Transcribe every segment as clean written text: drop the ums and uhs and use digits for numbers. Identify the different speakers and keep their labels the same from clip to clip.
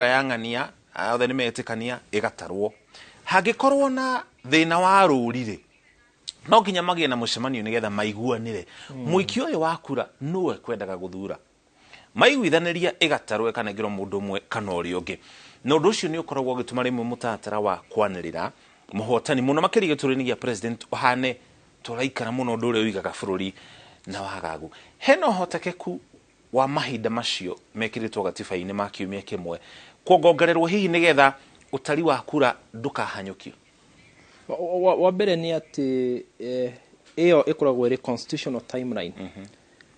Speaker 1: Yang'ania othe nĩ metĩkania ĩgatarwo. Hangĩkorwo na thĩna wa rũri rĩ, no nginya magĩe na mũcemanio nĩgetha maiguanĩre mũikia ũyũ wa kura nũwe kwendaga gũthura. Maiguithanĩria ĩgatarwo ĩkanengerwo mũndũ ũmwe kana ũrĩa ũngĩ. Na ũndũ ũcio nĩ ũkoragwo ũgĩtũma rĩmwe mũtaratara wa kwanĩrĩra mũhotani mũno makĩria gĩturwa-inĩ gĩa president ũhane tũraikara mũno, ũndũ ũrĩa ũigaga bũrũri na wagagu. Hena ũhotekeku wa mahinda macio mekĩrĩtwo gatiba-inĩ ma kiumia kĩmwe kuongongererwo hihi nĩgetha ũtari wa kura ndũkahanyũkio?
Speaker 2: Wa mbere nĩ atĩ ĩyo ĩkoragwo ĩrĩ constitutional timeline,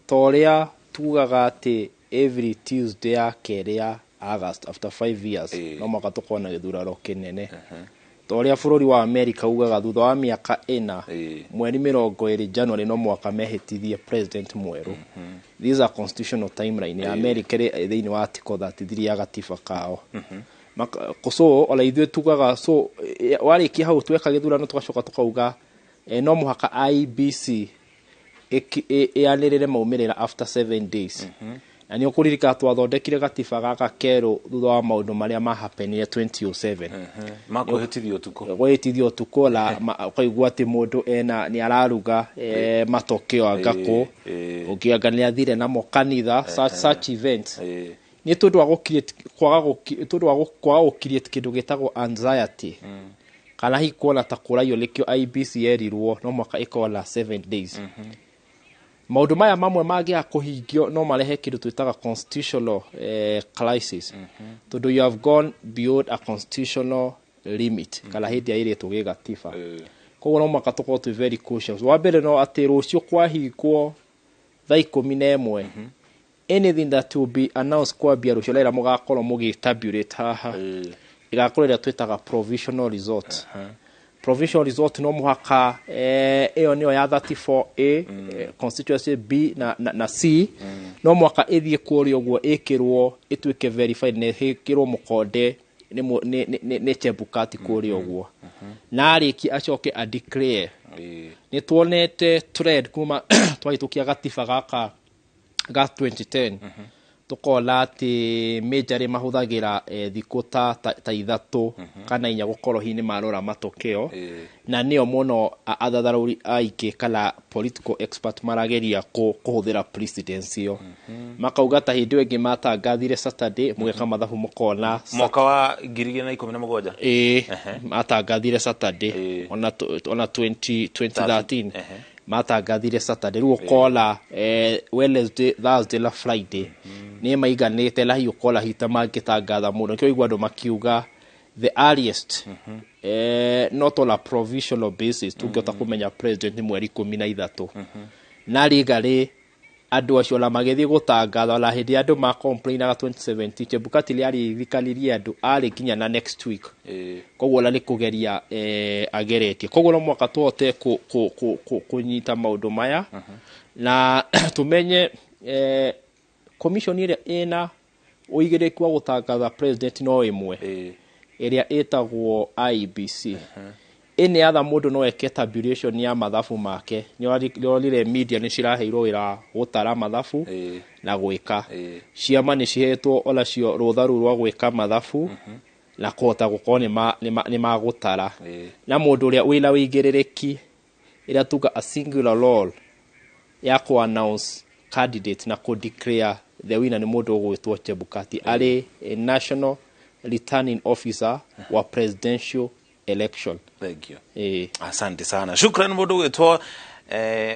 Speaker 2: ta ũrĩa tugaga atĩ every Tuesday ya kerĩ ya August after 5 years no mũhaka tũkorwo na gĩthurano kĩnene, ta ũrĩa bũrũri wa America ugaga thutha wa mĩaka 4, mweri 20 January, no mũhaka mehĩtithie president mwerũ. These are constitutional timeline ya America ĩrĩ thĩinĩ wa article 33 ya gatiba kao. So ona ithuĩ tugaga, so warĩkia hau tweka gĩthurano, tũgacoka tũkauga no mũhaka IEBC ĩanĩrĩre maumĩrĩra after 7 days. Na nĩ ũkũririkana twathondekire gatiba gaka kerũ thutha wa maũndũ marĩa mahapenire 2007.
Speaker 1: Makwĩhĩtithio ũtukũ.
Speaker 2: Gwĩtithio ũtukũ la ũkaigua atĩ mũndũ ena nĩ araruga matokeo anga kũ ũngĩ anga nĩ athire namo kanitha, such events. Nĩ tondũ wa tondũ wa kwaga gũ create kĩndũ gĩtagwo anxiety kana hihi kuona ta kũraiywo, nĩkĩo IEBC yerirwo no mũhaka ĩkorwo na 7 days. Maũndũ maya mamwe mangĩaga kũhingio no marehe kĩndũ twĩtaga constitutional crisis, tondũ you have gone beyond a constitutional limit kana hĩndĩ ĩrĩa ĩrĩtwo gĩgatiba. Koguo no mũhaka tũkorwo twĩ very cautious. Wa mbere no atĩ rũciũ kwahingwo thaa 11, anything that will be announced kwambia rũciũ rĩrĩa mũgakorwo mũgĩtabulate haha ĩgakorwo ĩrĩa twĩtaga provisional result. Provisional result no mũhaka ĩyo nĩyo ya 34A, constituency B na C, no mũhaka ĩthiĩ kũrĩa ũguo ĩkĩrwo ĩtuĩke verified na ĩkĩrwo mũkonde nĩ Chebukati kũrĩa ũguo, na arĩkia acoke a declare. Nĩ tuonete trend kuma twahĩtũkia gatiba gaka ga 2010, tukona atĩ majorly mahũthagĩra thikũ ta 3 kana 4 gũkorwo hihi nĩ marora matokeo. Na nĩo mũno athathaũri aingĩ kana political expert marageria kũhũthĩra precedence ĩyo, makauga ta hĩndĩ ĩyo ĩngĩ matangathire Saturday, mũgeka mathabu mũkona.
Speaker 1: Mwaka wa 2017.
Speaker 2: Ĩĩ, matangathire Saturday. Ona 20 2013 matangathire Saturday. Rĩu ũkona Wednesday, Thursday na Friday nĩ maiganĩte, na hihi ũkona hita mangĩtangatha mũno. Nĩkĩo ũigua andũ makiuga the earliest, not on a provisional basis, tũngĩhota kũmenya president nĩ mweri 13. Na rigarĩ andũ acio ona magĩthiĩ gũtangatha, ona hĩndĩ andũ ma complainaga 2017, Chebukati nĩ aririkanirie andũ arĩ nginya na next week. Koguo ona nĩ kũgeria ageretie. Koguo no mũhaka tũhote kũnyita maũndũ maya na tũmenye commission ĩrĩa ĩna ũigĩrĩrĩki wa gũtangatha president no ĩmwe, ĩrĩa ĩtagwo IEBC. Ĩnĩ atha mũndũ no eke tabulation ya mathabu make. Nĩ media nĩ ciraheirwo wĩra wa gũtara mathabu na gwĩka. Ciama nĩ cihetwo onacio rũtha rũu rwa gwĩka mathabu na kũhota gũkorwo nĩ magũtara. Na mũndũ ũrĩa wĩna ũigĩrĩrĩki, ĩrĩa tuga a singular role ya kũ announce candidate na kũ declare the winner, nĩ mũndũ ũgwĩtwo Chebukati arĩ a national returning officer wa presidential election.
Speaker 1: Thank you.
Speaker 2: Ĩĩ.
Speaker 1: Asante sana, shukran mũndũ gwĩtwo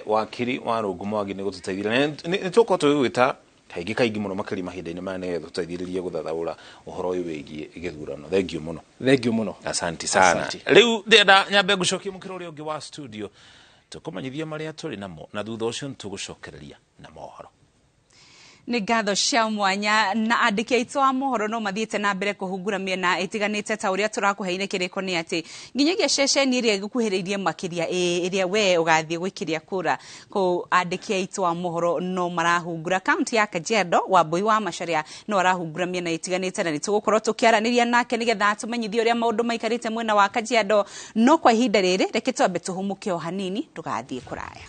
Speaker 1: wakiri wa Rũngũ Mwangi nĩ gũtũteithĩrĩria. Nĩ tũkorwo tũgĩgwĩta kaingĩ kaingĩ mũno makĩria mahinda-inĩ maya nĩgetha tũteithĩrĩrie gũthathaũra ũhoro ũyũ wĩgiĩ gĩthurano. Thank you mũno.
Speaker 2: Thank you mũno.
Speaker 1: Asante sana.
Speaker 2: Asante.
Speaker 1: Rĩu ndĩrenda nyambe ngũcokie mũkĩra ũrĩa ũngĩ wa studio tũkũmenyithia marĩa tũrĩ namo, na thutha ũcio nĩ tũgũcokereria na mohoro.
Speaker 3: Nĩ ngatho cia mwanya. Na andĩki aitũ a mohoro no mathiĩte na mbere kũhungura mĩena ĩtiganĩte ta ũrĩa tũrakũheire kĩrĩko, nĩ atĩ nginyagia ceceni ĩrĩa ĩgũkuhĩrĩirie makĩria ĩrĩa we ũgathiĩ gũikĩria kura kũu, andĩki aitũ a mohoro no marahungura kaunti ya Kajiado. Wambui wa Macharia no arahungura mĩena ĩtiganĩte, na nĩ tũgũkorwo tũkĩaranĩria nake nĩgetha atũmenyithie ũrĩa maũndũ maikarĩte mwena wa Kajiado. No kwa ihinda rĩrĩ, reke twambe tũhũmũke o hanini, ndũgathiĩ kũraya.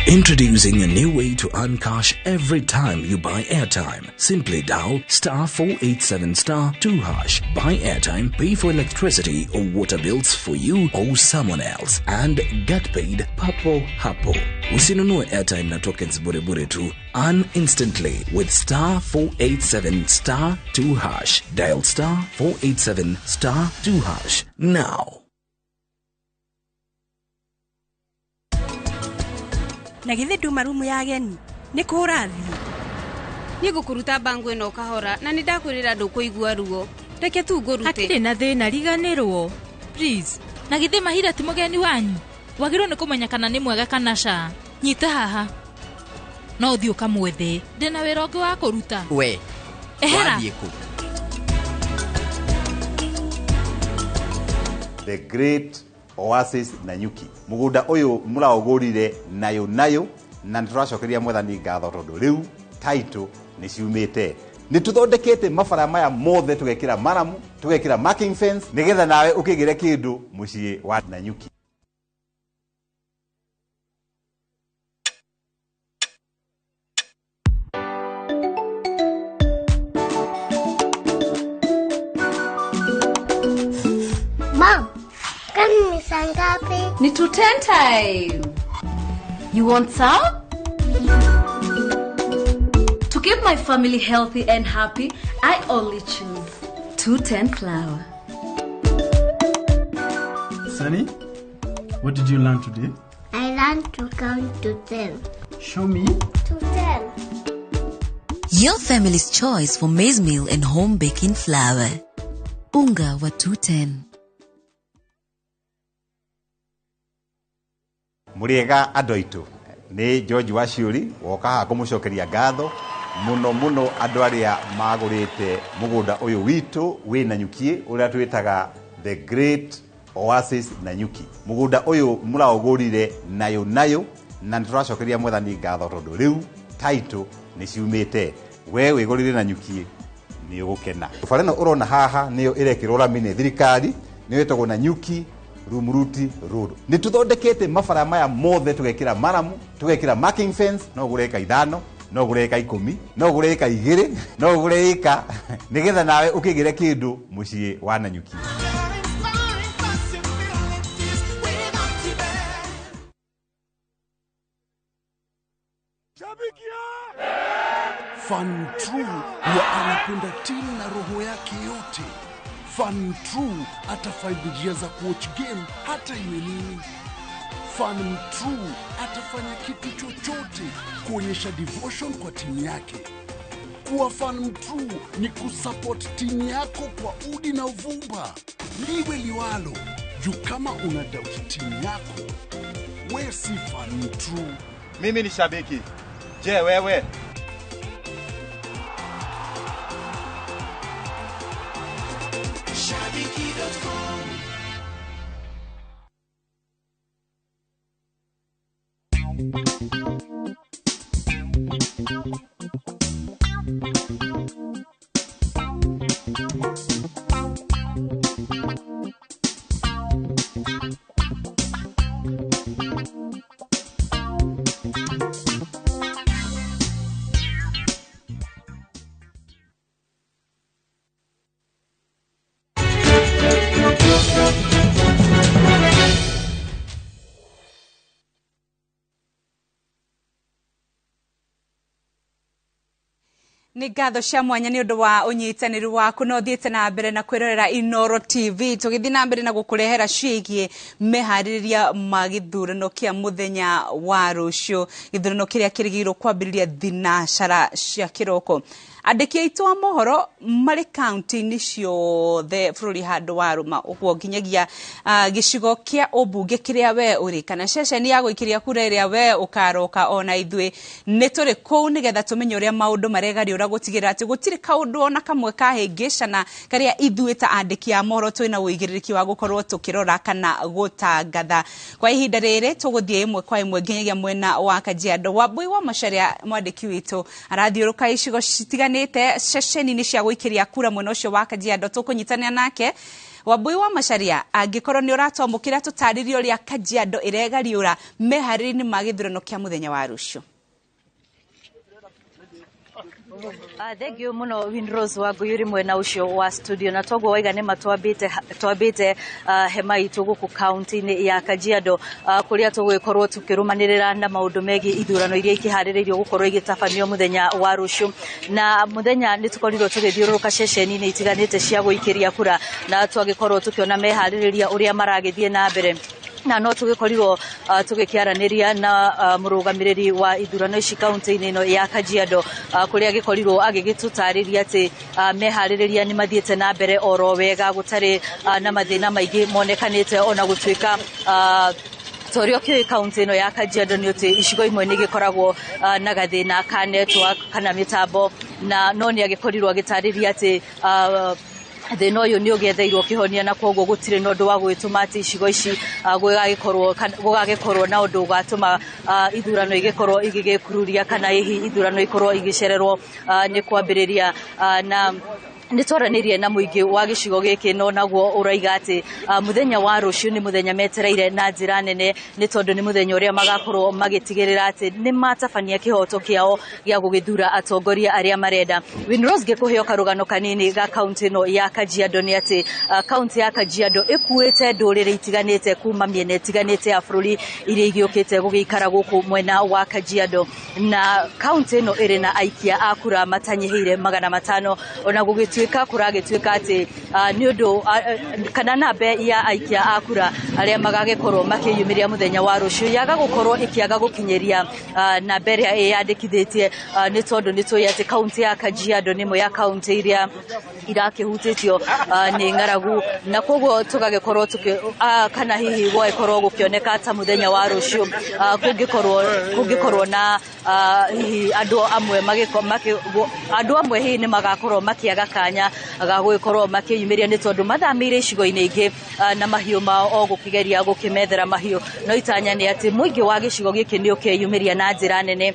Speaker 4: Introducing a new way to earn cash every time you buy airtime. Simply dial *487*2#, buy airtime, pay for electricity or water bills for you or someone else, and get paid papo hapo. Usinunue airtime na tokens bure bure tu. Earn instantly with *487*2#. Dial *487*2# now.
Speaker 5: Na githĩ nduma rumu ya ageni nĩ kũrathiĩ.
Speaker 6: Niĩ ngũkũruta bango ĩno kahora na nĩ ndakwĩrĩra ndũkũigua ruo. Reke tu ngũrute.
Speaker 7: Hatirĩ na thĩna, riganĩrwo. Please. Na githĩ Mahira ti mũgeni wanyu? Wagĩrĩirwo nĩ kũmenya kana nĩ mwega kana ca. Nyita haha. No ũthiĩ ũkamwethe. Ndĩna wĩra ũngĩ wa kũruta.
Speaker 8: We.
Speaker 7: Ehera.
Speaker 8: Wathiĩ kũ?
Speaker 9: The Great Oasis Nanyuki. Mugunda uyu muraugurire nayo nayo na nituracokeria Mwathani ngatho tondu riu title ni ciumite. Ni tuthondekete mabara maya mothe tugekira maramu, tugekira marking fence nigetha nawe ukigire kindu mucii wa Nanyuki.
Speaker 10: Mom, ni saa ngapi?
Speaker 11: Ni 2:10 time. You want some? To keep my family healthy and happy, I only choose 210 flour.
Speaker 12: Sunny, what did you learn today?
Speaker 10: I learned to count to 10.
Speaker 12: Show me.
Speaker 10: To 10.
Speaker 13: Your family's choice for maize meal and home baking flour. Unga wa 210.
Speaker 9: Muriega andũ aitũ nĩ George Waciũri woka haha kũmũcokeria ngatho mũno mũno andũ arĩa magũrĩte mũgũnda ũyũ witũ wĩ Nanyuki ũrĩa twĩtaga The Great Oasis Nanyuki. Mũgũnda ũyũ mũraũgũrire nayo nayo na nĩtũracokeria Mwathani ngatho tondũ rĩu title nĩ ciumĩte. We wĩgũrĩre Nanyuki nĩ ũgũkena. Bara ĩno ũrona haha nĩyo ĩrekĩrwo rami nĩ thirikari, nĩyo ĩtagwo Nanyuki Rumuruti Road. Nĩ tũthondekete mabara maya mothe tũgekĩra maramu, tũgekĩra marking fence, no ũgũre ĩka 5, no ũgũre ĩka 10, no ũgũre ĩka 2, no ũgũre ĩka nĩgetha nawe ũkĩgĩre kĩndũ mũciĩ wa Nanyuki.
Speaker 14: Fan True huwa anapenda timu na roho yake yote. Fan True atafind njia za kuwatch game hata iwe nini. Fan True atafanya kitu chochote kuonyesha devotion kwa timu yake. Kuwa fan true ni kusupport timu yako kwa udi na uvumba. Liwe liwalo, juu kama una doubt timu yako, we si fan true.
Speaker 15: Mimi ni shabiki. Je, wewe?
Speaker 16: Shabiki.com.
Speaker 3: Nĩ ngatho cia mwanya nĩ ũndũ wa ũnyitanĩri waku no ũthiĩte na mbere na kwĩrorera Inooro TV tũgĩthiĩ na mbere na gũkũrehera ciĩgiĩ meharĩrĩria ma gĩthurano kĩa mũthenya wa rũciũ, gĩthurano kĩrĩa kĩrĩgĩrĩirwo kwambĩrĩria thinacara cia kĩroko. Andĩki aitũ a mohoro marĩ kaunti-inĩ ciothe bũrũri handũ wa rũma ũguo nginyagia gĩcigo kĩa ũmbunge kĩrĩa we ũrĩ kana ceceni ya gũikĩria kura ĩrĩa we ũkaroka ona ithuĩ nĩ tũrĩ kũu nĩgetha tũmenye ũrĩa maũndũ maregariũra gũtigĩrĩra atĩ gũtirĩ kaũndũ ona kamwe kahĩngĩcana karĩa ithuĩ ta andĩki a mohoro twĩna ũigĩrĩrĩki wa gũkorwo tũkĩrora kana gũtangatha. Kwa ihinda rĩrĩ tũgũthiĩ ĩmwe kwa ĩmwe nginyagia mwena wa Kajiado. Wambui wa Macharia mwandĩki witũ arathiũrũka icigo citiganĩte ceceni-inĩ cia gũikĩria kura mwena ũcio wa Kajiado. Tũkũnyitanĩra nake. Wambui wa Macharia, angĩkorwo nĩ ũratwamũkĩra tũtarĩrie ũrĩa Kajiado ĩregariũra meharĩria-inĩ ma gĩthurano kĩa mũthenya wa rũciũ.
Speaker 8: Thank you muno Winrose wa Nguyuri mwena ucio wa studio na toguo waiga nĩ twambĩte hema itũ gũkũ kaunti-inĩ ya Kajiado, kũrĩa tũgũgĩkorwo tũkĩrũmanĩrĩra na maũndũ megiĩ ithurano iria ikĩharĩrĩirio gũkorwo igĩtabanio mũthenya wa rũciũ. Na mũthenya nĩ tũkorirwo tũgĩthiũrũrũka ceceni-inĩ itiganĩte cia gũikĩria kura na twagĩkorwo tũkĩona meharĩrĩria ũrĩa maragĩthiĩ na mbere, na no tũgĩkorirwo tũgĩkĩaranĩria na mũrũgamĩrĩri wa ithurano ici kaunti-inĩ ĩno ya Kajiado, kũrĩa agĩkorirwo agĩgĩtũtarĩria atĩ meharĩrĩria nĩ mathiĩte na mbere oro wega, gũtarĩ na mathĩna maingĩ monekanĩte, ona gũtuĩka ta ũrĩa ũkĩũĩ kaunti ĩno ya Kajiado nĩ atĩ icigo imwe nĩ igĩkoragwo na gathĩna ka network kana mĩtambo, na no nĩ agĩkorirwo agĩtarĩria atĩ thĩna ũyũ nĩ ũgĩetheirwo kĩhonia na koguo gũtirĩ na ũndũ wa gwĩtũma atĩ icigo ici gũgagĩkorwo na ũndũ ũgatũma ithurano igĩkorwo igĩgĩkururia kana hihi ithurano ikorwo igĩcererwo nĩ kwambĩrĩria. Na nĩ twaranĩrie na mũingĩ wa gĩcigo gĩkĩ, no naguo ũraiga atĩ mũthenya wa rũciũ nĩ mũthenya metereire na njĩra nene, nĩ tondũ nĩ mũthenya ũrĩa magakorwo magĩtigĩrĩra atĩ nĩ matabania kĩhoto kĩao gĩa gũgĩthura atongoria arĩa marenda. Winrose, ngĩkũheo karũgano kanini ga kaunti ĩno ya Kajiado nĩ atĩ kaunti ya Kajiado ĩkuĩte ndũrĩrĩ itiganĩte kuma mĩena ĩtiganĩte ya bũrũri iria igĩũkĩte gũgĩikara gũkũ mwena wa Kajiado, na kaunti ĩno ĩrĩ na aikia a kura matanyihĩire 500, ona gũgĩtuĩka kũragĩtuĩka atĩ nĩ ũndũ kana namba ya aikia a kura arĩa magagĩkorwo makĩyumĩria mũthenya wa rũciũ yaga gũkorwo ĩkĩaga gũkinyĩria namba ĩrĩa ĩyandĩkithĩtie, nĩ tondũ nĩ tũĩ atĩ kaunti ya Kajiado nĩ ĩmwe ya kaunti iria irakĩhutĩtio nĩ ng'aragu, na koguo tũgagĩkorwo kana hihi gũgagĩkorwo gũkĩoneka ta mũthenya wa rũciũ kũngĩkorwo na hihi andũ amwe hihi nĩ magakorwo makĩaga kanya ga gũgĩkorwo makĩyumĩria nĩ tondũ mathamĩire icigo-inĩ ingĩ na mahiũ mao o gũkĩgeria gũkĩmethera mahiũ. No itanya nĩ atĩ mũingĩ wa gĩcigo gĩkĩ nĩ ũkeyumĩria na njĩra nene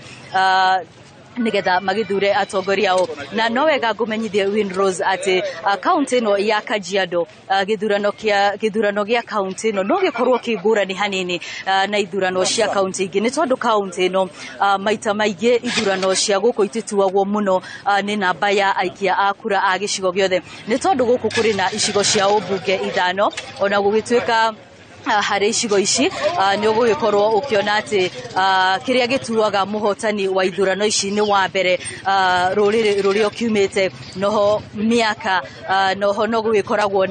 Speaker 8: nigetha magithure atongoria ao. Na no wega ngũmenyithie Winrose atĩ kaunti ĩno ya Kajiado, gĩthurano gĩa kaunti ĩno no gĩkorwo kĩ ngũrani hanini na ithurano cia kaunti ingĩ, nĩ tondũ kaunti ĩno maita maingĩ ithurano cia gũkũ itituagwo mũno nĩ namba ya aikia a kura a gĩcigo gĩothe, nĩ tondũ gũkũ kũrĩ na icigo cia ũmbunge 5, ona gũgĩtuĩka harĩ icigo ici nĩ ũgũgĩkorwo ũkĩona atĩ kĩrĩa gĩtuaga mũhotani wa ithurano ici nĩ wa mbere rũrĩrĩ rũrĩa ũkiumĩte, noho mĩaka, noho no gũgĩkoragwo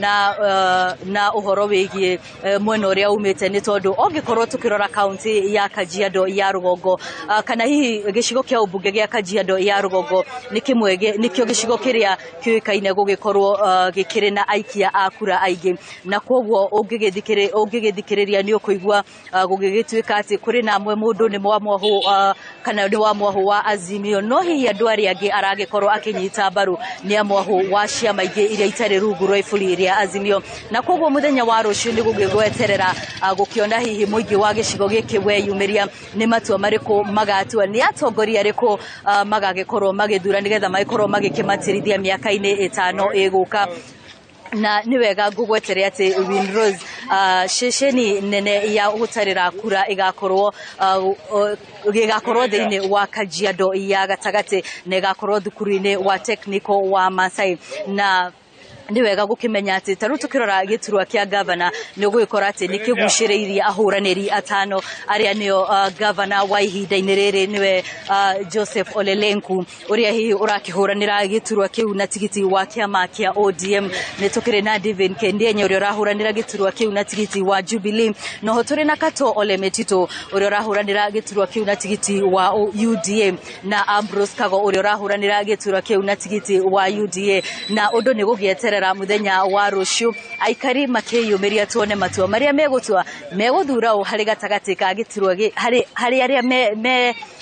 Speaker 8: na ũhoro wĩgiĩ mwena ũrĩa umĩte, nĩ tondũ ũngĩkorwo tũkĩrora kaunti ya Kajiado ya rũgongo kana hihi gĩcigo kĩa ũmbunge gĩa Kajiado ya rũgongo nĩ kĩmwe nĩkĩo gĩcigo kĩrĩa kĩũĩkaine gũgĩkorwo gĩkĩrĩ na aikia a kura aingĩ, na koguo ũngĩgĩthikĩrĩria nĩ ũkũigua gũgĩgĩtuĩka atĩ kũrĩ na amwe mũndũ nĩ wa mwahũ kana nĩ wa mwahũ wa Azimio, no hihi andũ arĩa angĩ aragĩkorwo akĩnyita mbaru nĩ a mwahũ wa ciama ingĩ iria itarĩ rungu rwa iburi rĩa Azimio. Na koguo mũthenya wa rũciũ nĩ gũgĩgweterera gũkĩona hihi mũingĩ wa gĩcigo gĩkĩ weyumĩria nĩ matua marĩkũ magatua, nĩ atongoria arĩkũ magagĩkorwo magĩthura nĩgetha magĩkorwo magĩkĩmatirithia mĩaka-inĩ 5 ĩgũka. Na nĩ wega ngũgwetere atĩ Winrose, ceceni nene ya gũtarĩra kura ĩgakorwo thĩinĩ wa Kajiado ya gatagatĩ na ĩgakorwo thukuru-inĩ wa technical wa Masai. Na nĩ wega gũkĩmenya atĩ ta rĩu tũkĩrora gĩturwa kĩa gavana nĩ ũgũgĩkora atĩ nĩ kĩgucĩrĩirie ahũranĩri 5 arĩa nĩo gavana wa ihinda-inĩ rĩrĩ nĩwe Joseph Ole Lenku ũrĩa hihi ũrakĩhũranĩra gĩturwa kĩu na tigiti wa kĩama kĩa ODM, nĩ tũkĩrĩ na Divin Kendienye ũrĩa ũrahũranĩra gĩturwa kĩu na tigiti wa Jubilee, noho tũrĩ na Kato Ole Metito ũrĩa ũrahũranĩra gĩturwa kĩu na tigiti wa UDA, na Ambrose Kago ũrĩa ũrahũranĩra gĩturwa kĩu na tigiti wa UDA. Na ũndũ nĩ gũgĩeterera mũthenya wa rũciũ aikari makĩyumĩria tuone matua marĩa megũtua, megũthura ũ harĩ gatagatĩ ka gĩturwa harĩ arĩa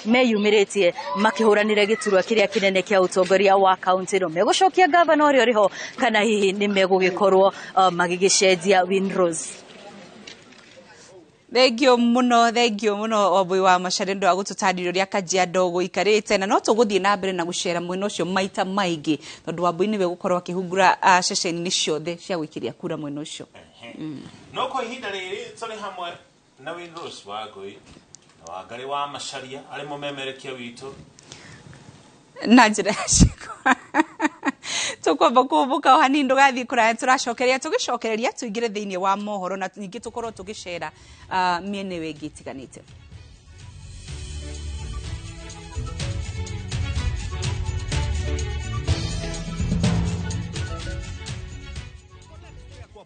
Speaker 8: meyumĩrĩtie makĩhũranĩra gĩturwa kĩrĩa kĩnene kĩa ũtongoria wa kaunti ĩno, megũcokia gavana ũrĩa ũrĩ ho kana hihi nĩ megũgĩkorwo magĩgĩcenjia Winrose.
Speaker 3: Thengio muno, thengio muno Wambui wa Macharia ndu wa gututariria uria Kajiado guikarite, na no tuguthie na mbere na gucera mwena ucio maita maingi tondu Wambui niwe gukorwo akihungura ceceni-inĩ ciothe cia guikiria kura mwena ucio.
Speaker 1: No kwa ihinda rĩrĩ tũrĩ hamwe na Winrose Wangui na Wangari wa Macharia arĩ mũmemerekia witũ
Speaker 3: na njĩra ya ciĩko. Tũkwamba kũmbũka o hanini ndũgathiĩ kũraya, tũracokeria tũgĩcokereria tũingĩre thĩinĩ wa mohoro na ningĩ tũkorwo tũgĩcera mĩena ĩyo ĩngĩ ĩtiganĩte.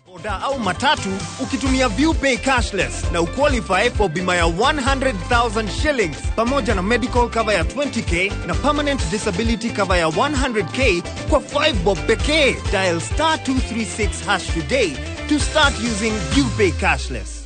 Speaker 16: Boda au matatu ukitumia ViewPay cashless na uqualify for bima ya 100,000 shillings pamoja na medical cover ya 20k na permanent disability cover ya 100k kwa 5 bob pekee. Dial star 236 hash today to start using ViewPay cashless.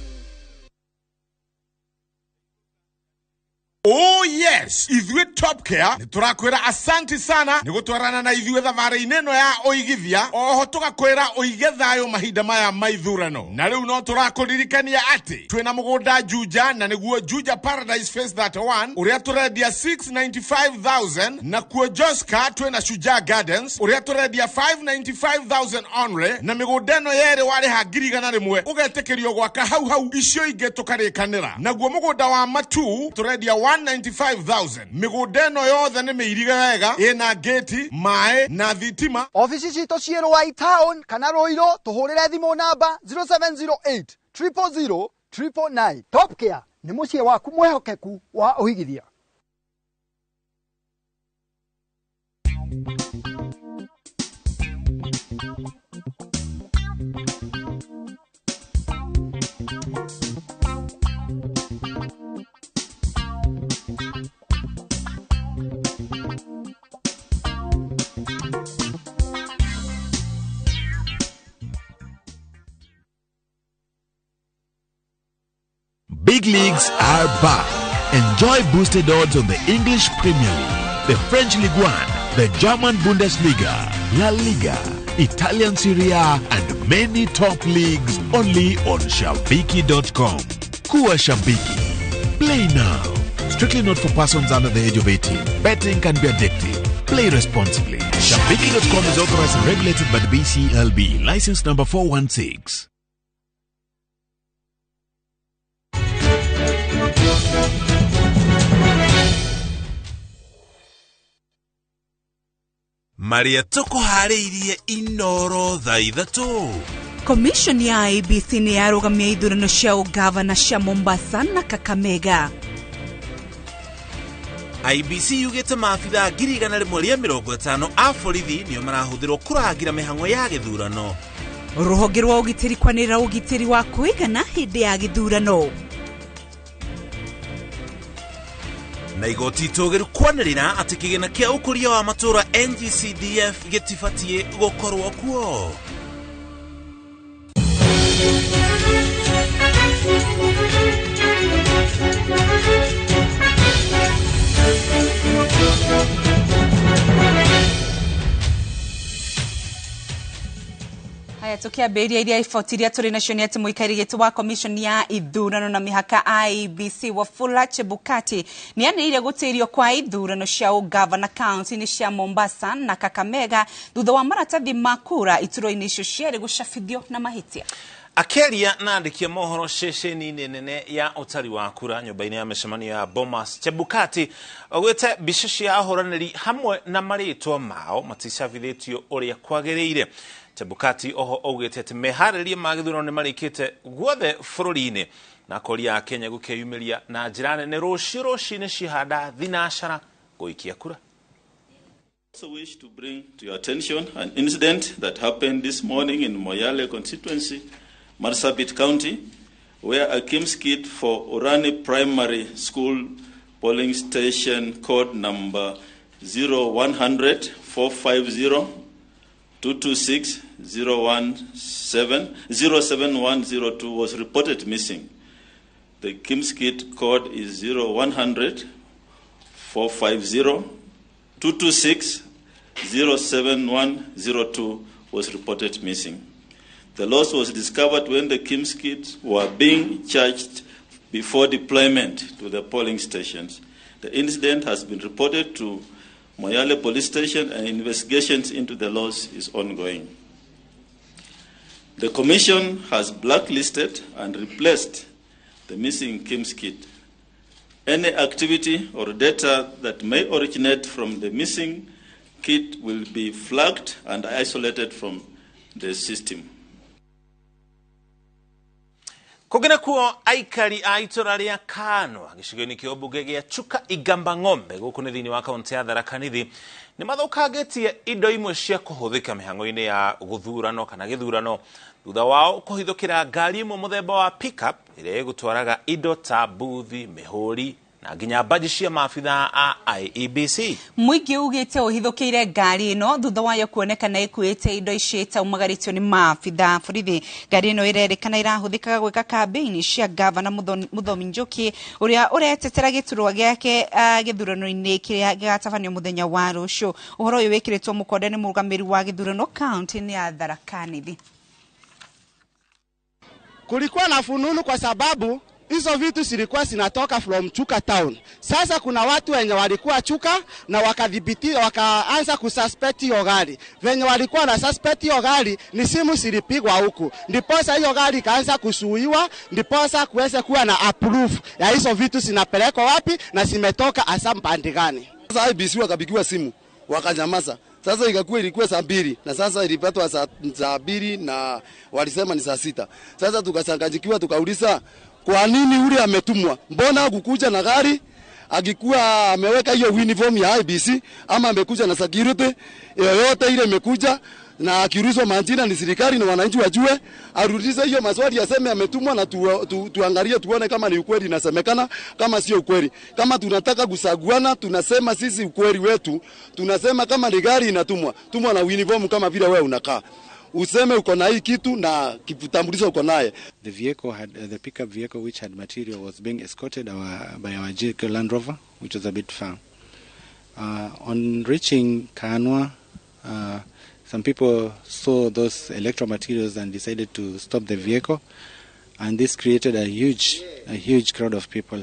Speaker 17: Oh yes, ithuĩ Top Care nĩ tũrakwĩra asanti sana nĩ gũtwarana na ithuĩ thabarĩ-inĩ ĩno ya ũigithia, oho tũgakwĩra ũige thayũ mahinda maya ma ithurano. Na rĩu no tũrakũririkania atĩ twĩna mũgũnda Juja, na nĩguo Juja Paradise Phase 31 ũrĩa tũrendia 695,000, na kuo Joska twĩna Shujaa Gardens ũrĩa tũrendia 595,000 only, na mĩgũnda ĩno yerĩ warĩha 100,000 ũgetĩkĩrio gwaka hau hau, icio ingĩ tũkarĩkanĩra. Naguo mũgũnda wa Matu tũrendia 195,000. Mĩgũnda ĩno yothe nĩ mĩirige wega, ĩna gate, maĩ na thitima.
Speaker 18: Ofici citũ ciĩ Ruai Town kana Ruiru, tũhũrĩre thimũ namba 0708 000 999. Top Care nĩ mũciĩ waku mwĩhokeku wa ũigithia.
Speaker 19: Big leagues are back. Enjoy boosted odds on the English Premier League, the French Ligue 1, the German Bundesliga, La Liga, Italian Serie A, and many top leagues only on Shabiki.com. Kuwa Shabiki. Play now. Strictly not for persons under the age of 18. Betting can be addictive. Play responsibly. Shabiki.com is authorized and regulated by the BCLB. License number 416.
Speaker 1: Maria tũkũharĩirie Inoro thaa 3.
Speaker 3: Commission ya IEBC nĩ yarũgamia ithurano cia ũgavana cia Mombasa na Kakamega.
Speaker 1: IEBC yugĩte maabithaa 150,000 a borithi nĩo marahũthĩrwo kũrangĩra mĩhang'o ya gĩthurano.
Speaker 3: Rũhonge rwa ũgitĩri kwanĩrĩra ũgitĩri wa kũigana hĩndĩ ya gĩthurano.
Speaker 1: Na igoti itũgĩru kwanĩrĩra atĩ kĩgĩna kĩa ũkũria wa matũũra NGCDF gĩtibatiĩ gũkorwo kuo.
Speaker 3: Haya, tukiambĩrĩria iria iboti iria tũrĩ nacio nĩ atĩ mũikarĩri gĩtĩ wa commission ya ithurano na mĩhaka IEBC Wafula Chebukati nĩ anĩrĩire gũtĩrio kwa ithurano cia ũgavana kaunti-inĩ cia Mombasa na Kakamega thutha wa maratathi ma kura iturwa-inĩ icio cierĩ gũcabithio na mahĩtia.
Speaker 1: Akĩaria na andĩki a mohoro ceceni-inĩ nene ya ũtari wa kura nyũmba-inĩ ya mĩcemanio ya Bomas, Chebukati augĩte mbica cia ahũranĩri hamwe na marĩtwa mao maticabithĩtio ũrĩa kwagĩrĩire. Chebukati oho augĩte atĩ meharĩria ma gĩthurano nĩ marĩkĩte guothe bũrũri-inĩ na akoria a Kenya gũkĩyumĩria na njĩra nene rũciũ rũcinĩ cihanda thinacara gũikia kura.
Speaker 20: I also wish to bring to your attention an incident that happened this morning in Moyale constituency, Marsabit County, where a KIMS kit for Orani Primary School polling station code number 0100 450 226 017 07102 was reported missing. The KIMS kit code is 0100 450 226 07102 was reported missing. The loss was discovered when the KIMS kits were being charged before deployment to the polling stations. The incident has been reported to Moyale Police Station and investigations into the loss is ongoing. The Commission has blacklisted and replaced the missing KIMS kit. Any activity or data that may originate from the missing kit will be flagged and isolated from the system.
Speaker 1: Kũngĩ nakuo aikari a itũra rĩa Kanwa gĩcigo-inĩ kĩa ũmbunge gĩa Chuka Igamba Ng'ombe gũkũ nĩ thĩinĩ wa kaũntĩ ya Tharaka Nithi nĩ mathũkangĩtie indo imwe cia kũhũthĩka mĩhang'o-inĩ ya gũthurano kana gĩthurano thutha wao kũhithũkĩra ngari ĩmwe mũthemba wa pickup ĩrĩa ĩgũtwaraga indo ta mbuthi, mĩhũri na nginya mbaji cia maabithaa a IEBC.
Speaker 3: Mũingĩ ugĩte ũhithũkĩire ngari ĩno thutha wayo kuonekana ĩkuĩte indo ici itaumagarĩtio nĩ maabithaa borithi. Ngari ĩno ĩrerĩkana ĩrahũthĩkaga gwĩka kambĩini cia gavana Mũthomi Njoki ũrĩa ũretetera gĩturwa gĩake gĩthurano-inĩ kĩrĩa gĩgatabanio mũthenya wa rũciũ. Ũhoro ũyũ wĩkĩrĩtwo mũkonde nĩ mũrũgamĩrĩri wa gĩthurano kaunti-inĩ ya Tharaka Nithi.
Speaker 21: Kulikuwa na fununu kwa sababu hizo vitu zilikuwa zinatoka from Chuka town. Sasa kuna watu wenye walikuwa Chuka na wakadhibiti, wakaanza kususpect hiyo gari. Wenye walikuwa na suspect hiyo gari ni simu zilipigwa huku. Ndiposa hiyo gari ikaanza kusuiwa, ndiposa kuweze kuwa na approve ya hizo vitu zinapelekwa wapi na zimetoka hasa pande gani.
Speaker 22: Sasa IBC wakapigiwa simu, wakanyamaza. Sasa ikakuwa ilikuwa saa 2 na sasa ilipatwa saa 2 na walisema ni saa 6. Sasa tukachanganyikiwa tukauliza kwa nini ule ametumwa? Mbona kukuja na gari akikuwa ameweka hiyo uniform ya IBC ama amekuja na security yoyote ile imekuja na akiulizwa majina ni serikali na wananchi wajue, arudishe hiyo maswali aseme ametumwa na tuangalie tuone kama ni ukweli inasemekana kama sio ukweli. Kama tunataka kusaguana tunasema sisi ukweli wetu, tunasema kama ni gari inatumwa, tumwa na uniform kama vile wewe unakaa. Useme uko na hii kitu na kitambulisho uko naye.
Speaker 23: The vehicle had the pickup vehicle which had material was being escorted by our GK Land Rover, which was a bit far. On reaching Kanwa, some people saw those electro materials and decided to stop the vehicle, and this created a huge crowd of people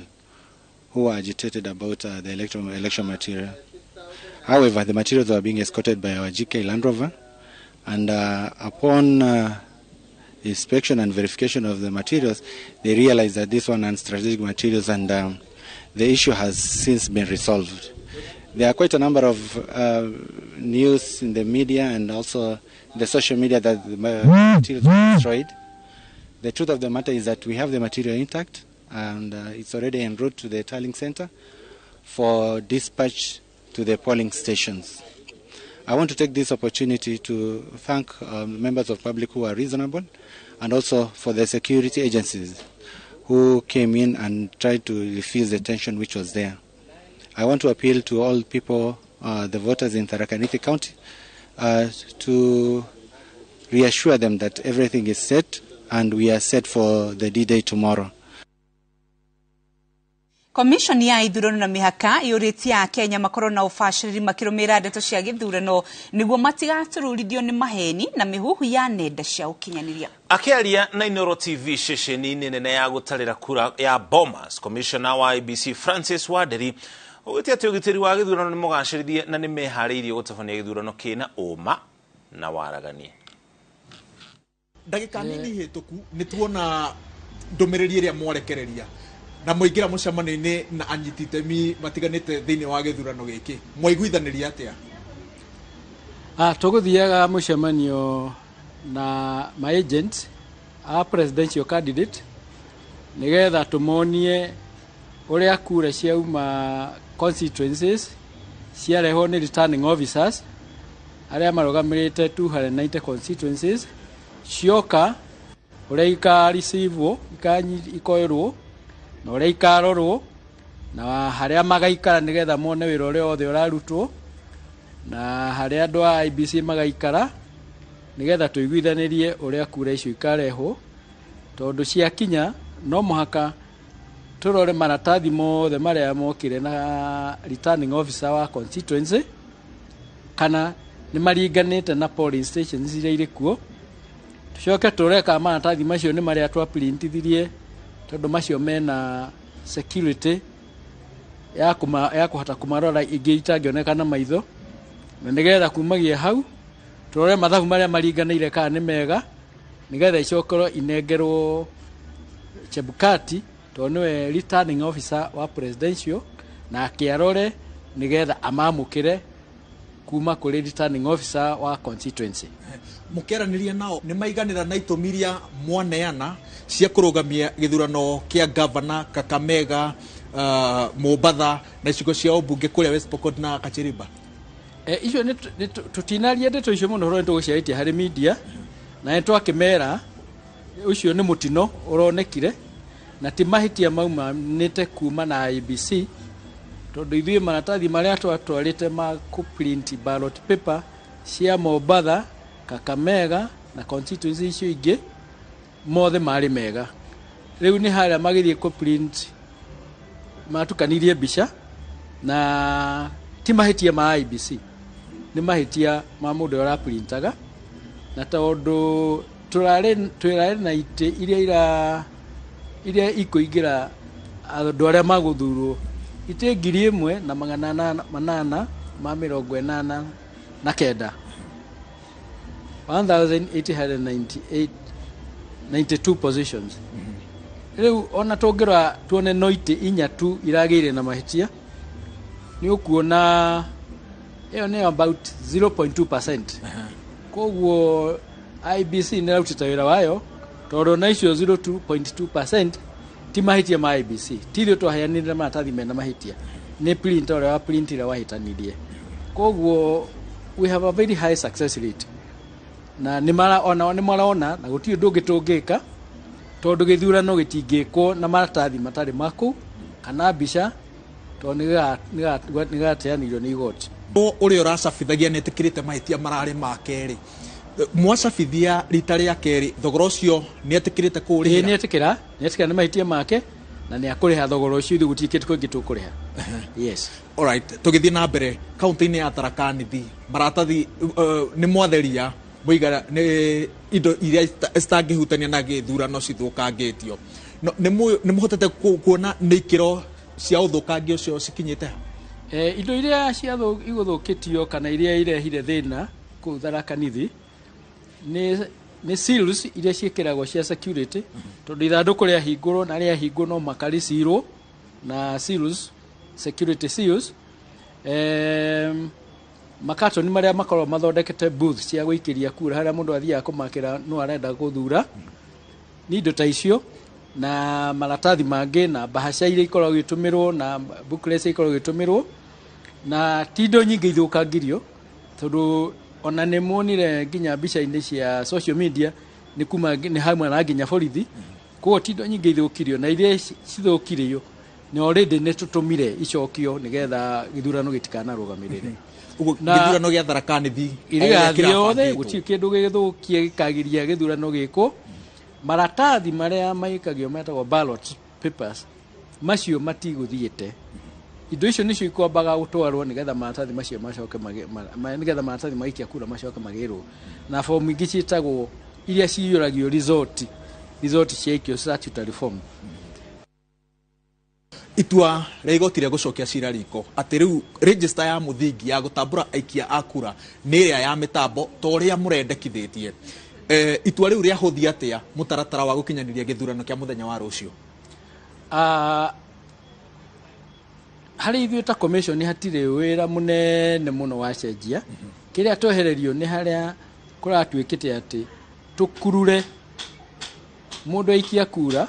Speaker 23: who were agitated about the election material. However, the materials were being escorted by our GK Land Rover, and upon inspection and verification of the materials, they realized that this one are strategic materials, and the issue has since been resolved. There are quite a number of news in the media and also the social media that the materials were destroyed. The truth of the matter is that we have the material intact, and it's already en route to the tallying center for dispatch to the polling stations. I want to take this opportunity to thank members of public who are reasonable, and also for the security agencies who came in and tried to diffuse the tension which was there. I want to appeal to all people, the voters in Tharaka Nithi County, to reassure them that everything is set and we are set for the D-Day tomorrow.
Speaker 3: Commission ya ithurano na mihaka yuritie Akenya makorwo na ubacĩrĩri makĩrũmĩrĩra ndeto cia gĩthurano nĩguo matigatururithio nĩ maheni na mĩhuhu ya nenda cia ũkinyanĩria.
Speaker 1: Akĩaria na Inooro TV ceceni-inĩ nene ya gũtarĩra kura ya Bomas, Commissioner wa IEBC Francis Wanderi augĩte atĩ ũgitĩri wa gĩthurano nĩ mũgacĩrithie na nĩ meharĩirie gũtabania gĩthurano kĩna ũma na waragania.
Speaker 24: Ndagĩka nini hĩtũku nĩ tuona ndũmĩrĩri ĩrĩa mwarekereria na mũingĩra mũcemanio-inĩ na anyiti itemi matiganĩte thĩinĩ wa gĩthurano gĩkĩ, mwaiguithanĩria atĩa?
Speaker 25: Tũgũthiaga mũcemanio na ma agents a presidential candidate nĩgetha tũmonie ũrĩa kura ciauma constituencies ciarehwo nĩ returning officers arĩa marũgamĩrĩte 290 constituencies cioka ũrĩa ikareceive ikoerwo na ũrĩa ikarorwo na harĩa magaikara nĩgetha mone wĩra ũrĩa wothe ũrarutwo na harĩa andũ a IEBC magaikara nĩgetha tũiguithanĩrie ũrĩa kura icio ikarehwo tondũ ciakinya no mũhaka tũrore maratathi mothe marĩa mokire na returning officer wa constituency kana nĩ maringanĩte na polling stations iria irĩ kuo, tũcoke tũrore kana maratathi macio nĩ marĩa twaprintithirie tondũ macio mena security ya kũhota kũmarora ingĩ itangĩoneka na maitho, na nĩgetha kumagia hau tũrore mathabu marĩa maringanĩire kana nĩ mega, nĩgetha icokerwo inengerwo Chebukati tondũ nĩwe returning officer wa presidential, na akĩarore nĩgetha amamũkĩre kuma kũrĩ returning officer wa constituency.
Speaker 24: Mũkĩaranĩria nao nĩ maiganĩra na itũmi iria mwaneana cia kũrũgamia gĩthurano kĩa gavana Kakamega, Mombatha na icigo cia ũmbunge kũrĩa West Pokot na Kachiriba?
Speaker 25: Icio tũtinaria ndeto icio mũno ũhoro nĩtũgũciarĩtie harĩ media, na nĩtwakĩmera ũcio nĩ mũtino ũronekire na ti mahĩtia maumanĩte kuma na IEBC, tondũ ithuĩ maratathi marĩa twatwarĩte ma kũprint ballot paper cia Mombatha, Kakamega na constituency icio ingĩ mothe marĩ mega. Rĩu nĩ harĩa magĩthiĩ kũprint matukanirie mbica, na ti mahĩtia ma IEBC, nĩ mahĩtia ma mũndũ ũrĩa ũraprintaga, na tondũ tũrarĩ na itĩ iria ikũingĩra andũ arĩa magũthurwo itĩ 1889, 1892 positions. Rĩu ona tũngĩrora tuone no itĩ inya tu iragĩire na mahĩtia, nĩ ũkuona ĩyo nĩ about 0.2%. Koguo IEBC nĩ ĩrarutĩte wĩra wayo, tondũ na icio 0.2% ti mahĩtia ma IEBC, ti ithuĩ twaheanire maratathi mena mahĩtia, nĩ printer ũrĩa wa printire wahĩtanirie. Koguo we have a very high success rate, na nĩ marona na gũtirĩ ũndũ ũngĩ tũngĩka, tondũ gĩthurano gĩtingĩkwo na maratathi matarĩ maku kana mbica, tondũ nĩgateanĩirio nĩ igoti.
Speaker 24: Ũrĩa ũracabithagia nĩ etĩkĩrĩte mahĩtia mararĩ ma kerĩ, mwacabithia rita rĩa kerĩ thogora ũcio nĩ etĩkĩrĩte kũũrĩhĩra?
Speaker 25: Nĩ etĩkĩra nĩ mahĩtia make na nĩ akũrĩha thogora ũcio, ithuĩ gũtirĩ kĩndũ kĩngĩ tũkũrĩha. Yes.
Speaker 24: Alright, tũgĩthiĩ na mbere kaunti-inĩ ya Tharaka Nithi, maratathi nĩ mwatheria mũigana nĩ indo iria citangĩhutania na gĩthurano cithũkangĩtio. Nĩ mũhotete kuona nĩ ikĩro cia ũthũkangia ũcio cikinyĩte ha?
Speaker 25: Indo iria igũthũkĩtio kana iria irehire thĩna kũu Tharaka Nithi nĩ seals iria ciĩkĩragwo cia security, tondũ ithandũkũ rĩahingũrwo na rĩahingwo no makaricirwo na seals, security seals. Makatoni marĩa makoragwo mathondekete booth cia gũikĩria kura harĩa mũndũ athiaga kũmakĩra no arenda gũthura, nĩ indo ta icio na maratathi mangĩ na bahaca iria ikoragwo igĩtũmĩrwo na booklets ikoragwo igĩtũmĩrwo, na ti indo nyingĩ ithũkangirio, tondũ ona nĩ muonire nginya mbica-inĩ cia social media nĩ kuma nĩ hamwe na nginya borithi. Koguo ti indo nyingĩ ithũkirio, na iria cithũkirio nĩ already nĩ tũtũmire icokio nĩgetha gĩthurano gĩtikanarũgamĩrĩre.
Speaker 24: Ũguo gĩthurano gĩa Tharaka Nithi
Speaker 25: gĩgathiĩ othe, gũtirĩ kĩndũ gĩgĩthũkie gĩkagiria gĩthurano gĩkwo. Maratathi marĩa maikagio metagwo ballot papers macio matigũthiĩte, indo icio nĩcio ikwambaga gũtwarwo nĩgetha maratathi macio macoke nĩgetha maratathi maikia kura macoke magĩrwo, na fomu ingĩ ciĩtagwo iria ciyũragio result ciaikio statutory form.
Speaker 24: Itua rĩa igoti rĩa gũcokia cira riko atĩ rĩu register ya mũthingi ya gũtambũra aikia a kura nĩ ĩrĩa ya mĩtambo ta ũrĩa mũrendekithĩtie. Itua rĩu rĩahũthia atĩa mũtaratara wa gũkinyanĩria gĩthurano kĩa mũthenya wa rũciũ?
Speaker 25: Harĩ ithuĩ ta commission hatirĩ wĩra mũnene mũno wacenjia. Kĩrĩa twehererio nĩ harĩa kũratuĩkĩte atĩ tũkurure mũndũ aikia kura.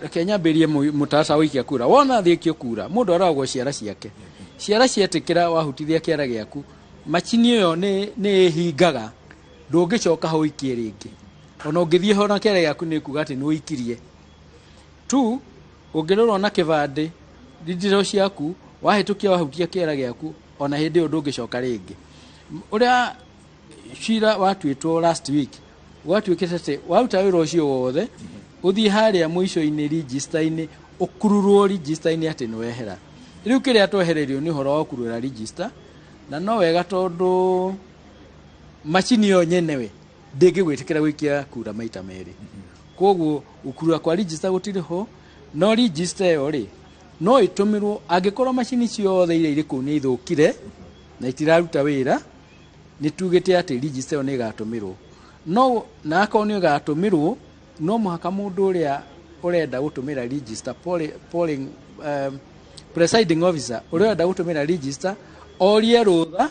Speaker 25: Reke nyambĩrĩrie mũtaratara wa ikia kura. Wona athiĩ aikio kura, mũndũ aroragwo ciara ciake. Ciara cietĩkĩra wahutithia kĩara gĩaku, macini ĩyo nĩ ĩhingaga, ndũngĩcoka ho ũikie rĩngĩ. Ona ũngĩthiĩ ho na kĩara gĩaku nĩ kuga atĩ nĩ ũikirie. Tu ũngĩrorwo na kĩbandĩ details ciaku, wahĩtũkia wahutia kĩara gĩaku, ona hĩndĩ ĩyo ndũngĩcoka rĩngĩ. Ũrĩa cira watuĩtwo last week, gwatuĩkĩte atĩ waruta wĩra ũcio wothe, ũthiĩ harĩa mũico-inĩ register-inĩ, ũkururwo register-inĩ atĩ nĩ wehera. Rĩu kĩrĩa twehererio nĩ ũhoro wa gũkurura register, na no wega tondũ macini ĩyo nyenewe ndĩngĩgwĩtĩkĩra gũikia kura maita merĩ. Koguo gũkurura kwa register gũtirĩ ho, no register ĩyo rĩ no ĩtũmĩrwo angĩkorwo macini ciothe iria irĩ kũu nĩ ithũkire na itiraruta wĩra, nĩ tugĩte atĩ register ĩyo nĩ ĩgatũmĩrwo. No na akorwo nĩ ĩgatũmĩrwo, no mũhaka mũndũ ũrĩa ũrenda gũtũmĩra register polling presiding officer ũrĩa ũrenda gũtũmĩra register orie rũtha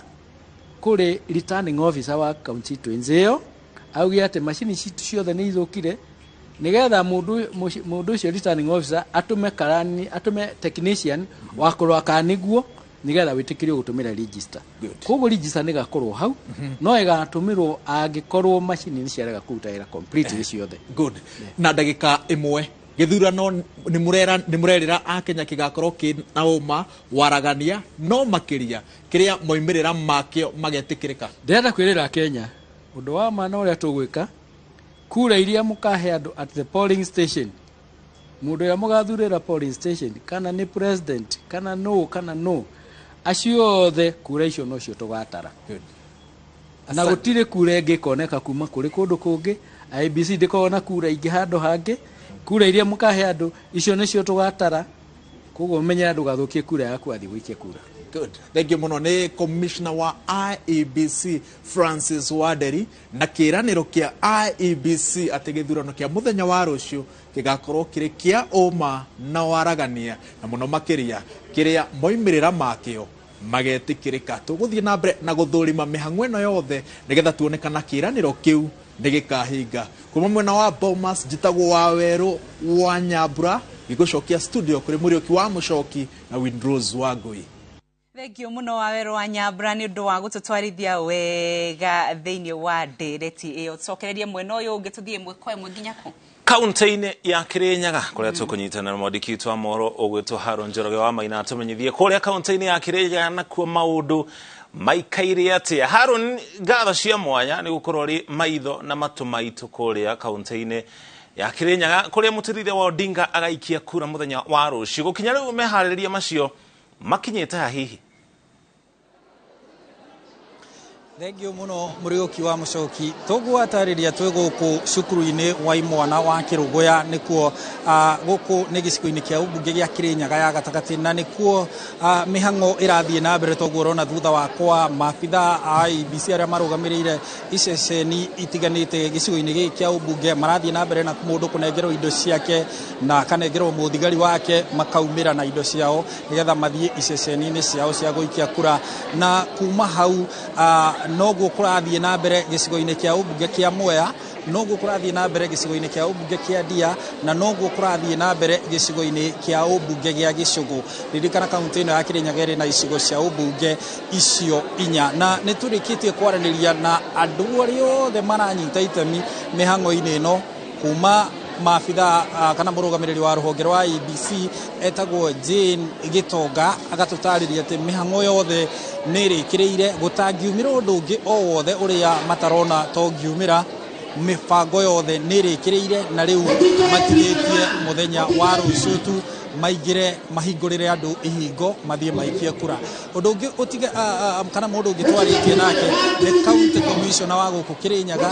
Speaker 25: kũrĩ returning officer wa constituency ĩyo, auge atĩ macini citũ ciothe nĩ ithũkire, nĩgetha mũndũ ũcio returning officer atũme karani, atũme technician wa kũrora kana nĩguo, nĩgetha wĩtĩkĩrio gũtũmĩra register. Koguo register nĩ ĩgakorwo hau, no ĩgatũmĩrwo angĩkorwo macini nĩ ciarega kũruta wĩra completely ciothe.
Speaker 24: Good. Na ndagĩka ĩmwe, gĩthurano nĩ mũrerĩra akenya kĩgakorwo kĩ na ũma waragania, no makĩria kĩrĩa moimĩrĩra makĩo magetĩkĩrĩka.
Speaker 25: Ndĩrenda kwĩrĩra Kenya ũndũ wa ma na ũrĩa tũgwĩka, kura iria mũkahe andũ at the polling station, mũndũ ũrĩa mũgathurĩra polling station, kana nĩ president kana no kana no, acio othe kura icio nocio tũgatara. Na gũtirĩ kura ĩngĩ ĩkoneka kuma kũrĩ kũndũ kũngĩ. IEBC ndĩkoragwo na kura ingĩ handũ hangĩ. Kura iria mũkahe andũ icio nĩcio tũgatara. Koguo menyera ndũgathũkie kura yaku athiĩ gũikia kura.
Speaker 24: Good. Thank you mũno. Nĩ commissioner wa IEBC Francis Wanderi, na kĩĩranĩro kĩa IEBC atĩ gĩthurano kĩa mũthenya wa rũciũ gĩgakorwo kĩrĩ kĩa ũma na waragania, na mũno makĩria kĩrĩa moimĩrĩra makĩo magetĩkĩrĩka. Tũgũthiĩ na mbere na gũthũrima mĩhang'o ĩno yothe nĩgetha tuone kana kĩĩranĩro kĩu nĩ gĩkahinga. Kuma mwena wa Bomas, njĩtagwo Wawerũ wa Nyambura, gĩgũcokia studio kũrĩ Mũriũki wa Mũcoki na Windrose wa Ngui.
Speaker 3: Thank you muno Wawerũ wa Nyambura nĩ ũndũ wa gũtũtwarithia wega thĩinĩ wa ndereti ĩyo. Tũcokererie mwena ũyũ ũngĩ, tũthiĩ ĩmwe kwa ĩmwe nginya kũ?
Speaker 1: Kaunti-inĩ ya Kirinyaga kũrĩa tũkũnyitana na mwandĩki witũ wa mohoro ũgwĩtwo Haron Njoroge wa Maina atũmenyithie kũrĩa kaunti-inĩ ya Kirinyaga nakuo maũndũ maikaire atĩa. Haron, ngatho cia mwanya nĩ gũkorwo rĩ maitho na matũ maitũ kũrĩa kaunti-inĩ ya Kirinyaga kũrĩa mũtũrĩre wa Odinga agaikia kura mũthenya wa rũciũ. Gũkinya rĩu meharĩrĩria macio makinyĩte ha hihi?
Speaker 2: Thengiũ mũno Mũriũki wa Mũcoki. Tũgwatarĩria twĩ gũkũ cukuru-inĩ wa imwana wa Kĩrũgũya, nĩkuo gũkũ nĩ gĩcigo-inĩ kĩa ũmbunge gĩa Kĩrĩnyaga ya gatagatĩ, na nĩkuo mĩhang'o ĩrathiĩ na mbere. Toguo ũrona thutha wakwa maabitha a IEBC arĩa marũgamĩrĩire iceceni itiganĩte gĩcigo-inĩ gĩkĩ kĩa ũmbunge marathiĩ na mbere na mũndũ kũnengerwo indo ciake na akanengerwo mũthigari wake, makaumĩra na indo ciao nĩgetha mathiĩ iceceni-inĩ ciao cia gũikia kura. Na kuma hau noguo kũrathiĩ na mbere gĩcigo-inĩ kĩa ũmbunge kĩa Mwea, noguo kũrathiĩ na mbere gĩcigo-inĩ kĩa ũmbunge kĩa Ndia, na noguo kũrathiĩ na mbere gĩcigo-inĩ kĩa ũmbunge gĩa Gĩcũgũ. Ririkana kaunti ĩno ya Kĩrĩnyaga ĩrĩ na icigo cia ũmbunge icio inya, na nĩ tũrĩkĩtie kwaranĩria na andũ arĩa othe maranyita itemi mĩhang'o-inĩ ĩno, kuma maabitha kana mũrũgamĩrĩri wa rũhonge rwa IEBC etagwo Jane Gĩtonga, agatũtarĩria atĩ mĩhang'o yothe nĩ ĩrĩkĩrĩire, gũtangiumĩra ũndũ ũngĩ o wothe ũrĩa matarona tongiumĩra, mĩbango yothe nĩ ĩrĩkĩrĩire, na rĩu matigĩtie mũthenya wa rũciũ tu maingĩre mahingũrĩre andũ ihingo mathiĩ maikie kura. Ũndũ ũngĩ ũtige kana mũndũ ũngĩ twarĩtie nake nĩ county commissioner wa gũkũ Kĩrĩnyaga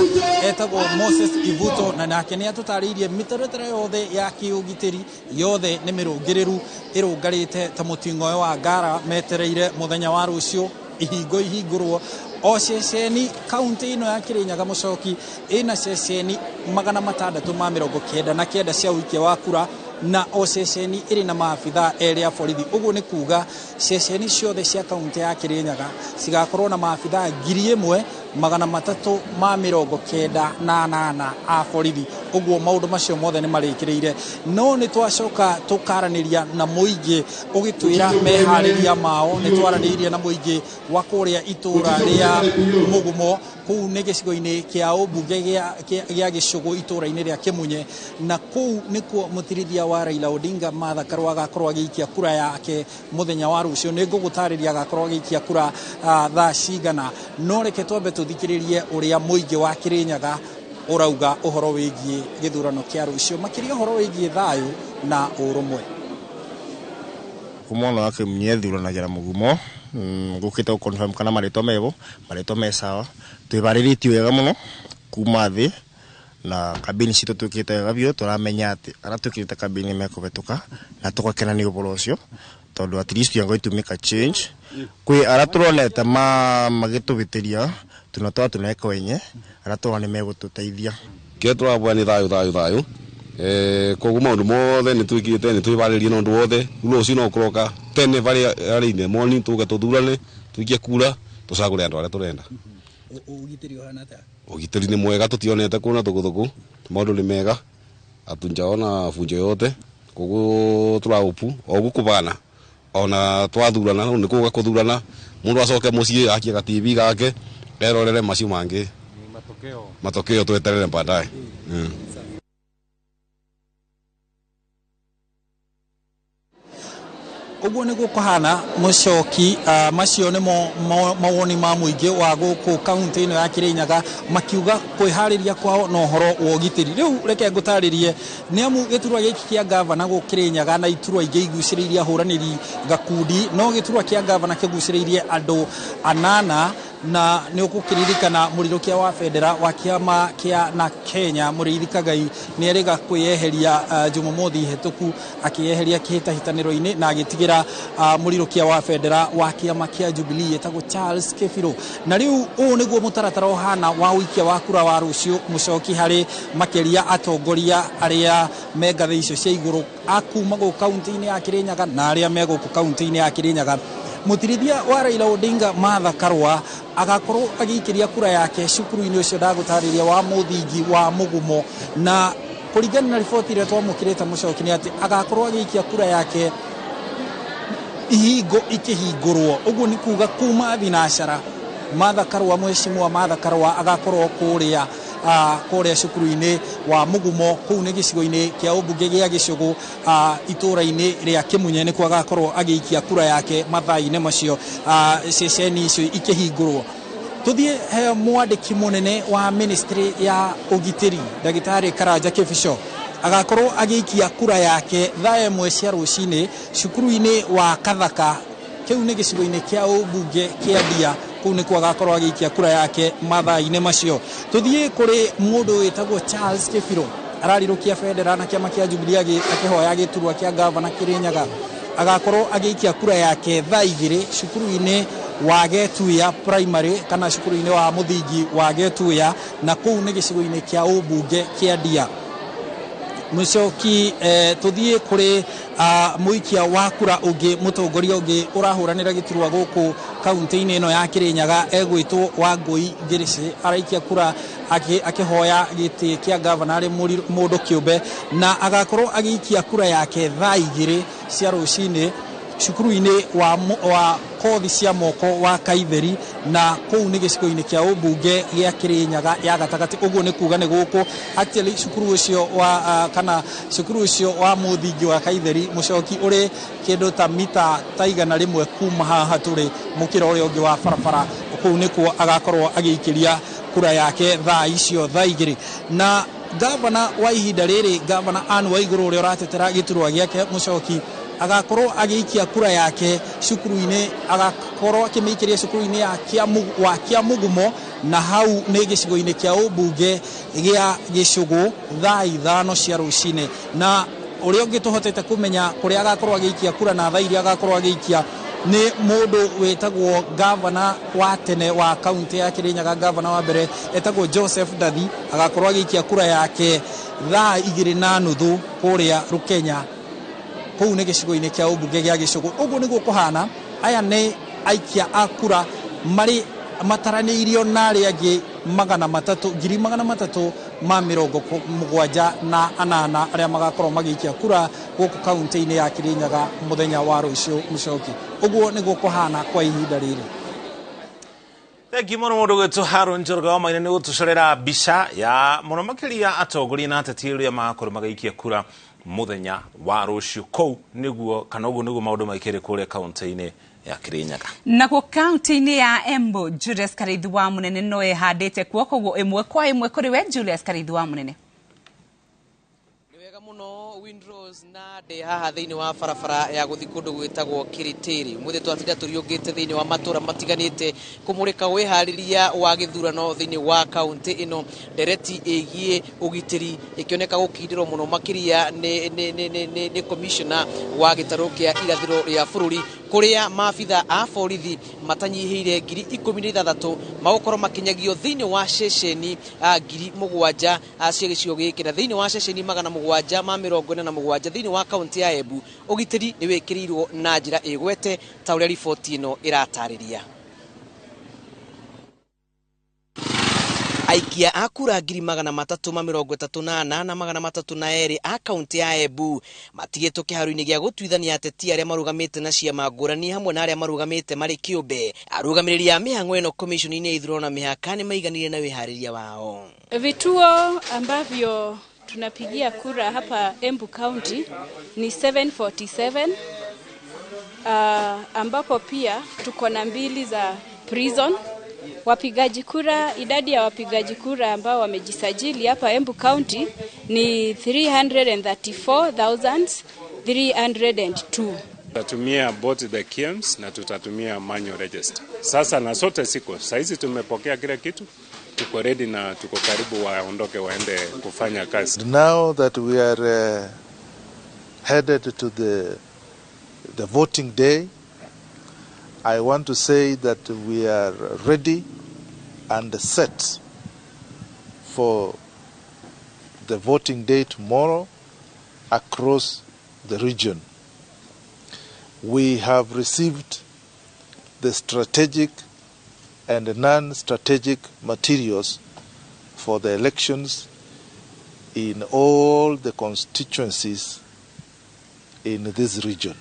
Speaker 2: etagwo Moses Ivuto, na nake nĩ atũtarĩirie mĩtaratara yothe ya kĩũgitĩri yothe nĩ mĩrũngĩrĩru, ĩrũngarĩte ta mũting'oe wa ngara, metereire mũthenya wa rũciũ ihingo ihingũrwo. O ceceni kaunti ĩno ya Kĩrĩnyaga Mũcoki ĩna ceceni 699 cia ũikia wa kura, na o ceceni ĩrĩ na maabitha erĩ a borithi. Ũguo nĩ kuga ceceni ciothe cia kaunti ya Kĩrĩnyaga cigakorwo na maabitha 1398 a borithi. Ũguo maũndũ macio mothe nĩ marĩkĩrĩire. No nĩ twacoka tũkaranĩria na mũingĩ ũgĩtwĩra meharĩria mao. Nĩ twaranĩirie na mũingĩ wa kũrĩa itũra rĩa Mũgumo, kũu nĩ gĩcigo-inĩ kĩa ũmbunge gĩa Gĩcũgũ itũra-inĩ rĩa Kĩmunye, na kũu nĩkuo mũtirithia wa Raila Odinga Martha Karua agakorwo agĩikia kura yake mũthenya wa rũciũ. Nĩ ngũgũtarĩria agakorwo agĩikia kura thaa cigana, no reke twambe tũthikĩrĩrie ũrĩa mũingĩ wa Kĩrĩnyaga ũrauga ũhoro wĩgiĩ gĩthurano kĩa rũciũ, makĩria ũhoro wĩgiĩ thayũ na ũrũmwe.
Speaker 4: Kuma wa Kĩmunye thuranagĩra Mũgumo, ngũkĩte gũ-confirm kana marĩtwa mebo, marĩtwa me sawa. Twĩbarĩrĩtie wega mũno kuma thĩ Na kambĩini citũ twĩkĩte wega biũ, tũramenya atĩ arĩa twĩkĩrĩte kambĩini mekũhetũka na tũgakena nĩ ũhoro ũcio, tondũ at least we are going to make a change. Kwĩ arĩa tũronete magĩtũhĩtĩria, tunatoa tunaweka wenye arĩa tũrona nĩ megũtũteithia.
Speaker 5: Kĩrĩa tũravoya nĩ thayũ, thayũ, thayũ. Koguo maũndũ mothe nĩ twĩkĩte, nĩ twĩbarĩrie na ũndũ wothe. Rĩu rũciũ no kũroka tene very early in the morning, tũke tũthurane, tũikie kura, tũcagũre andũ arĩa tũrenda.
Speaker 2: Ũgitĩri ũhana atĩa?
Speaker 5: Ũgitĩri nĩ mwega, tũtionete kũna thũkũthũkũ, maũndũ nĩ mega, hatunjaona funjo yote. Koguo tũraũpu o ũguo kũbana ona twathurana, nĩ kũga kũthurana, mũndũ acoke mũciĩ akie ga TV gake erorere macio mangĩ, matokeo tweterere baadaye.
Speaker 2: Ũguo nĩguo kũhana, mũcoki. Macio nĩmo mawoni ma mũingĩ wa gũkũ kaunti ĩno ya Kĩrĩnyaga, makiuga kwĩharĩria kwao na ũhoro wa ũgitĩri. Rĩu reke ngũtarĩrie nĩ amu gĩturwa gĩkĩ kĩa gavana gũkũ Kĩrĩnyaga na iturwa ingĩ igucĩrĩirie ahũranĩri gakundi, no gĩturwa kĩa gavana kĩgucĩrĩirie andũ anana. Na nĩ ũgũkĩririkana mũrirũkia wa bendera wa kĩama kĩa na Kenya, Mũrĩithi Kagai, nĩ erĩga kwĩyeheria Jumamothi hĩtũku, akĩyeheria kĩhĩtahĩtanĩro-inĩ na agĩtigĩra mũrirũkia wa bendera wa kĩama kĩa Jubilee etagwo Charles Kĩbirũ. Na rĩu ũũ nĩguo mũtaratara ũhana wa ũikia wa kura wa rũciũ, mũcoki, harĩ makĩria atongoria arĩa me ngathĩ icio cia igũrũ akuma gũkũ kaunti-inĩ ya Kĩrĩnyaga na arĩa me gũkũ kaunti-inĩ ya Kĩrĩnyaga. Mũtirithia wa Raila Odinga, Martha Karua, agakorwo agĩikĩria kura yake cukuru-inĩ ũcio ndagũtarĩria wa mũthingi wa Mũgumo, na kũringana na riboti ĩrĩa twamũkĩrĩte, mũcoki, nĩ atĩ agakorwo agĩikia kura yake ihingo ikĩhingũrwo. Ũguo nĩ kuga kuma thinacara, Martha Karua, mheshimiwa Martha Karua, agakorwo kũrĩa cukuru-inĩ wa Mũgumo, kũu nĩ gĩcigo-inĩ kĩa ũmbunge gĩa Gĩcũgũ, itũũra-inĩ rĩa Kĩmunye, nĩkuo agakorwo agĩikia kura yake mathaa-inĩ macio ceceni icio ikĩhingũrwo. Tũthiĩ he mwandĩki mũnene wa ministry ya ũgitĩri, ndagĩtarĩ Karanja Kĩbico, agakorwo agĩikia kura yake thaa 1 cia rũcinĩ cukuru-inĩ wa Kathaka, kĩu nĩ gĩcigo-inĩ kĩa ũmbunge kĩa Ndia, kũu nĩkuo agakorwo agĩikia kura yake mathaa-inĩ macio. Tũthiĩ kũrĩ mũndũ wĩtagwo Charles Kĩbirũ, ararirũkia bendera na kĩama kĩa Jubilee akĩhoya gĩturwa kĩa gavana Kĩrĩnyaga, agakorwo agĩikia kura yake thaa 2 cukuru-inĩ wa Getuya Primary, kana cukuru-inĩ wa mũthingi wa Getuya, na kũu nĩ gĩcigo-inĩ kĩa ũmbunge kĩa Ndia. Mũcoki, tũthiĩ kũrĩ mũikia wa kura ũngĩ, mũtongoria ũngĩ ũrahũranĩra gĩturwa gũkũ kaunti-inĩ ĩno ya Kĩrĩnyaga, egwĩtwo Wangũi Ngĩrĩcĩ, araikia kura akĩhoya gĩtĩ kĩa gavana arĩ mũndũ kĩũmbe, na agakorwo agĩikia kura yake thaa 2 cia rũcinĩ cukuru-inĩ wa kothi cia moko wa Kaitheri, na kũu nĩ gĩcigo-inĩ kĩa ũmbunge gĩa Kĩrĩnyaga ya gatagatĩ. Ũguo nĩ kuga nĩ gũkũ actually cukuru ũcio wa kana cukuru ũcio wa mũthingi wa Kaitheri, mũcoki, ũrĩ kĩndũ ta mita ta 100 kuma haha tũrĩ mũkĩra ũrĩa ũngĩ wa barabara, kũu nĩkuo agakorwo agĩikĩria kura yake thaa icio thaa 2. Na gavana wa ihinda rĩrĩ, gavana Anne Waigũrũ, ũrĩa ũratetera gĩturwa gĩake, mũcoki, agakorwo agĩikia kura yake cukuru-inĩ, agakorwo akĩmĩikĩria cukuru-inĩ wa Kĩamũgumo, na hau nĩ gĩcigo-inĩ kĩa ũmbunge gĩa Gĩcũgũ thaa 5 cia rũcinĩ. Na ũrĩa ũngĩ tũhotete kũmenya kũrĩa agakorwo agĩikia kura na thaa iria agakorwo agĩikia nĩ mũndũ wĩtagwo gavana wa tene wa kaunti ya Kĩrĩnyaga, gavana wa mbere etagwo Joseph Ndathi, agakorwo agĩikia kura yake thaa 2:30 kũrĩa Rũkenya, kũu nĩ gĩcigo-inĩ kĩa ũmbunge gĩa Gĩcũgũ. Ũguo nĩguo kũhana. Aya nĩ aikia a kura marĩ mataranĩirio na arĩa angĩ 300, 378,000 arĩa magakorwo magĩikia kura gũkũ kaunti-inĩ ya Kĩrĩnyaga mũthenya wa rũciũ, mũcoki. Ũguo nĩguo kũhana kwa ihinda rĩrĩ.
Speaker 1: Thengi mũno mũndũ gwĩtwo Harun Njoroge wa Maina nĩ gũtũcorera mbica ya mũno makĩria atongoria na ateti arĩa magakorwo magĩikia kura mũthenya wa rũciũ. Kũu nĩguo, kana ũguo nĩguo maũndũ maikĩrĩ kũrĩa kaunti-inĩ ya Kĩrĩnyaga.
Speaker 3: Nakuo kaunti-inĩ ya Embu, Julius Karaithi wa Mũnene no ehandĩte kuo, koguo ĩmwe kwa ĩmwe kũrĩ we, Julius Karaithi wa Mũnene.
Speaker 6: Wega muno Windrose, na ndĩ haha thĩinĩ wa barabara ya gũthiĩ kũndũ gwĩtagwo Kiritiri. Ũmũthĩ twatinda tũriũngĩte thĩinĩ wa matũra matiganĩte kũmũrĩka wĩharĩria wa gĩthurano thĩinĩ wa kaũntĩ ĩno. Ndereti ĩgiĩ ũgitĩri ĩkĩoneka gũkindĩrwo mũno makĩria nĩ commissioner wa gĩtarũ kĩa irathĩro rĩa bũrũri, kũrĩa maabitha a borithi matanyihĩire 16,000 magũkorwo makinyagio thĩinĩ wa ceceni 7,000 cia gĩcigo gĩkĩ, na thĩinĩ wa ceceni 747 thĩinĩ wa kaũntĩ ya Embu ũgitĩri nĩ wĩkĩrĩirwo na njĩra ĩgwete ta ũrĩa riboti ĩno ĩratarĩria. Aikia a kura 334,302 a kaũntĩ ya Embu matigĩtwo kĩharo-inĩ gĩa gũtuithania ateti arĩa marũgamĩte na ciama ngũrani hamwe na arĩa marũgamĩte marĩ kĩũmbe. Arũgamĩrĩri a mĩhang'o ĩno komishoni-inĩ ya ithurano na mĩhaka nĩ maiganĩire na wĩharĩria wao.
Speaker 7: Vituo ambavyo tunapigia kura hapa Embu County ni 747, ambapo pia tuko na 2 za prison. Wapigaji kura, idadi ya wapigaji kura ambao wamejisajili hapa Embu County ni 334,302.
Speaker 10: Tutatumia both the KIEMS na tutatumia manual register. Sasa na sote siko, saizi tumepokea kila kitu, tuko ready na tuko karibu waondoke waende kufanya kazi.
Speaker 11: Now that we are headed to the voting day, I want to say that we are ready and set for the voting day tomorrow across the region. We have received the strategic and non-strategic materials for the elections in all the constituencies in this region.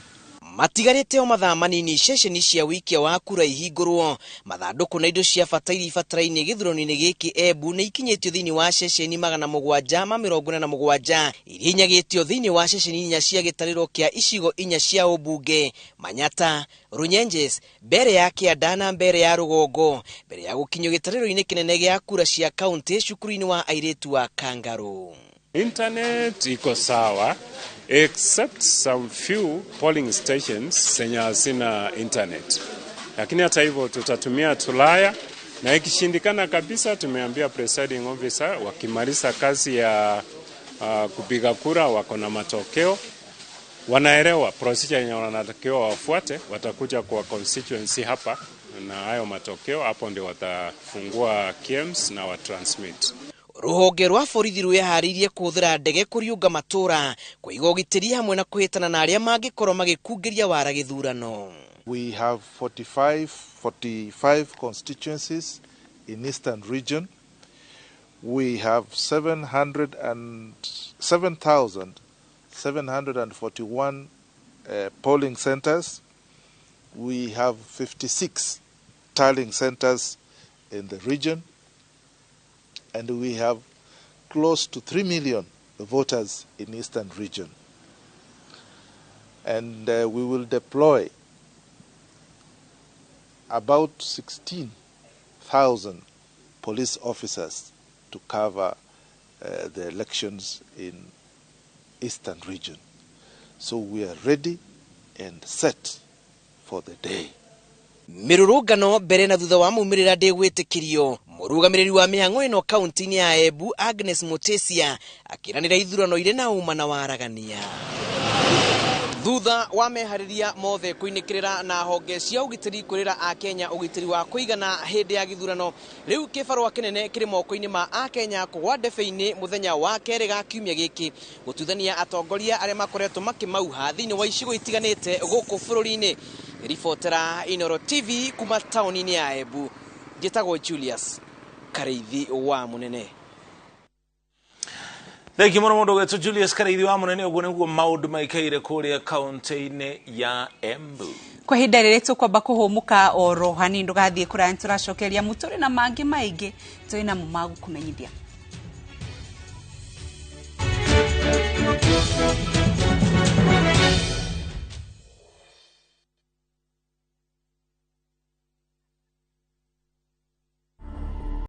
Speaker 6: Matigarĩte o mathaa manini ceceni cia wikia wa kura ihingũrwo, mathandũkũ na indo cia bata iria ibataraine gĩthurano-inĩ gĩkĩ Embu nĩ ikinyĩtio thĩinĩ wa ceceni 747 iria inyagĩtio thĩinĩ wa ceceni 4 cia gĩtarĩro kĩa icigo 4 cia ũmbunge Manyata, Runyenjes, mbere ya kĩanda na mbere ya rũgongo, mbere ya gũkinyio gĩtarĩro-inĩ kĩnene gĩa kura cia kaũntĩ cukuru-inĩ wa airĩtu wa Kangaroo.
Speaker 10: Internet iko sawa except some few polling stations zenye hazina internet, lakini hata hivyo tutatumia tulaya, na ikishindikana kabisa tumeambia presiding officer wakimaliza kazi ya kupiga kura wako na matokeo, wanaelewa procedure yenye wanatakiwa wafuate, watakuja kwa constituency hapa na hayo matokeo, hapo ndio watafungua KIEMS na watransmit.
Speaker 6: Ruhonge rwa borithi rwĩharĩirie kũhũthĩra ndege kũriũnga matũra kũiga ũgitĩri hamwe na kũhĩtana na arĩa mangĩkorwo magĩkungĩria wara gĩthurano.
Speaker 11: We have 45 constituencies in Eastern region. We have 7,741 polling centers. We have 56 tallying centers in the region. And we have close to 3 million voters in Eastern region. And we will deploy about 16,000 police officers to cover the elections in Eastern region. So we are ready and set for the day.
Speaker 6: Mĩrũrũngano mbere na thutha wa maumĩrĩra ndĩgwĩtĩkĩrio. Mũrũgamĩrĩri wa mĩhang'o ĩno kaũntĩ-inĩ ya Embu Agnes Mutesia akĩranĩra ithurano irĩ na ũma na waragania. Thutha wa meharĩria mothe kũinĩkĩrĩra na honge cia ũgitĩri kwĩrĩra Akenya ũgitĩri wa kũigana hĩndĩ ya gĩthurano, rĩu kĩbarũa kĩnene kĩrĩ moko-inĩ ma Akenya kũgwa ndebe-inĩ mũthenya wa kerĩ ga kiumia gĩkĩ gũtuithania atongoria arĩa makoretwo makĩmauha thĩinĩ wa icigo itiganĩte gũkũ bũrũri-inĩ. Ribotera Inoro TV kuma taũni-inĩ ya Embu, njĩtagwo Julius Kareithi wa Munene.
Speaker 1: Thank you muno mundu gwetu Julius Kareithi wa Munene. Uguo niguo maundu maikaire kuria kaunti-inĩ ya Embu.
Speaker 3: Kwa ihinda rĩrĩ tũkwamba kũhũmũka oro hanini, ndũgathiĩ kũraya, nĩtũracokeria mũtũrĩ na mangĩ maingĩ tũrĩ namo ma gũkũmenyithia.